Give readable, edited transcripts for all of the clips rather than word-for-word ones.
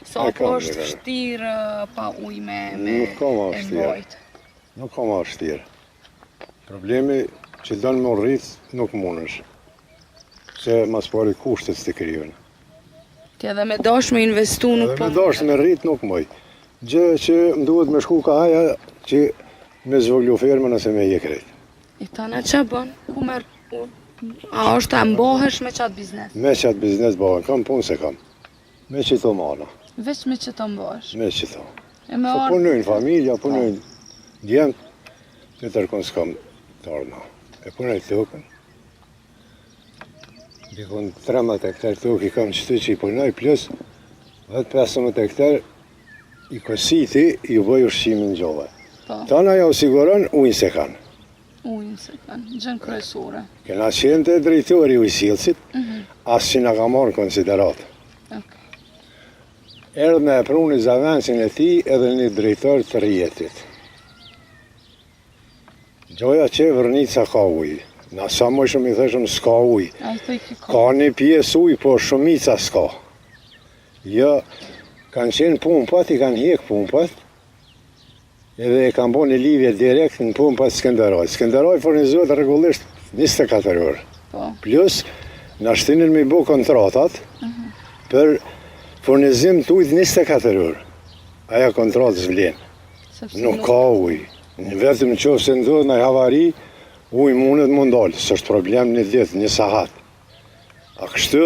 Sa E po kam është një herë. vështirë pa ujë me, me Nuk ka ma e vështirë. mbajt. Nuk ka ma vështirë. Problemi që don me u rrit, nuk mundesh. Se mas pari kushtet s'ti krijon. Ti edhe me dash me investu nuk Edhe po me dash me rrit nuk muj. Gjë që më duhet me shku ka aja që me zvoglu fermën ose me hjek krejt. E tana qa bën? Ku merr u- A është a mbohesh me qatë biznes? Me qatë biznes bëhen, kam punë se kam. Me qito mana, Veç me që të mbohesh. me qito. E me Po ardhë punojnë familja, punojnë djemt, të tërkon s'kam të ardhma. E punoj tokën. Dikun 13 hektar tokë i kam qëtu që i punoj, plus 10-15 hektar i kositi i bëj ushqimin gjove. Po. Tana ja u siguron ujnë se kanë. ujin se kanë, gjën kryesore. Kena qenë të drejtori i ujësjellësit, as që na ka marrë në konsideratë. Okej. Erdhë me e pru një zavendësin e tij edhe një drejtor të rrjetit. Gjoja që Vërnica ka ujë. Na sa më shumë i thëshëm s'ka ujë. Ai thoj ki ka. Ka një pjesë ujë, po shumica s'ka. Jo, kanë qenë pumpat, i kanë hjek pumpat, edhe e kanë bo një lidhje direkt në pumpat Skënderaj. Skënderaj furnizohet rregullisht 24 orë. Po. Plus, na shtinin me i bo kontratat për furnizim të ujit 24 orë. Aja kontratë s'vlen. Sepse Nuk ka ujë. Në vetëm në qoftë se ndodh në havari, ujë mundet më ndalë, s'është problem një ditë, një sahat. A kështu,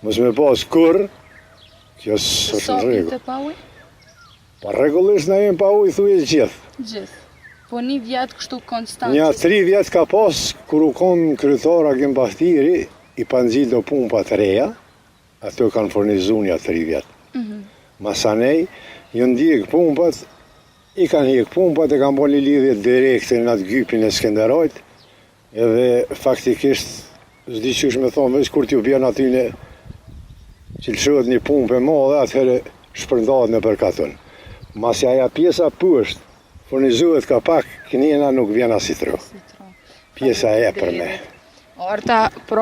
mos me pas kurr, kjo s'është Sa në rregull. vite pa ujë? Pa rregullisht na jem pa ujë thuje gjithë. Gjithë. Po një vjet kështu konstant. Nja tri vjet ka pas, kur u kon kryetar Agim Bahtiri, i pa nxit do pumpa të reja, ato kanë furnizu nja tri vjet. Mhm. Masanej, ju ndjek pumpat, i kanë hjek pumpat, e kanë bo një lidhje direkte në atë gypin e Skenderajt, edhe faktikisht, s'di qysh me thonë, veç kur t'ju bjen atyne që lëshohet një pumpë e madhe, atëherë shpërndahet në për katun. Masi aja pjesa poshtë, furnizohet ka pak, kënjena nuk vjen as i tro. Si tro. Pjesa e epërme. Arta, pra.